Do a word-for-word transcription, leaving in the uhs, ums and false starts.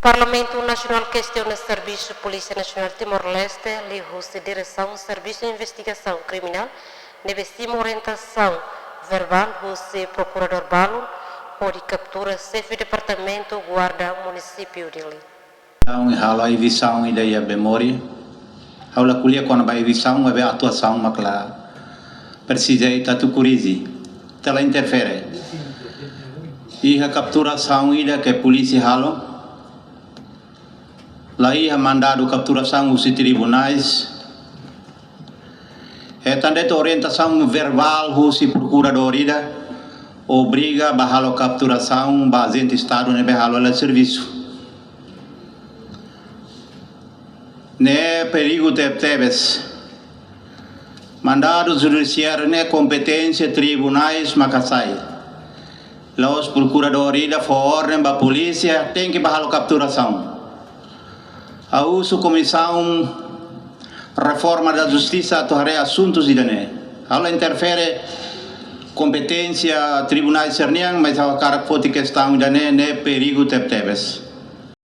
Parlamentu Nasionál kestiona servisu Polísia Nasionál Timor-Leste liuhusi Diresaun Servisu Investigasaun Kriminál ne'ebé simu orientasaun verbál husi prokuradór balun hodi kaptura xefe departamentu guarda munisípiu Dili. Entaun, halo evisaun ida iha Bemori. Ha'u la ko'alia kona-ba evisaun, maibé atuasaun mak la presiza ita atu korrije. Ita la interfere. Iha kapturasaun ida ke polísia halo. La iha mandadu kapturasaun husi tribunais. Hetan de'it orientasaun verbál husi prokuradór ida, obriga ba halo kapturasaun ba ajente Estadu ne'ebé halo hela servisu. Ne'e perigu tebetebes. Mandadu judisiáriu ne'e kompeténsia tribunais mak hasai. La'ós prokuradór ida fó orden ba polísia, tenke ba halo kapturasaun. Ha'u husu Komisaun Reforma da Justisa atu haree asuntu ida-ne'e. Ha'u la interfere kompeténsia tribunais sira-nian, mas ha'u hakarak foti kestaun ida-ne'e, ne'e perigu tebetebes.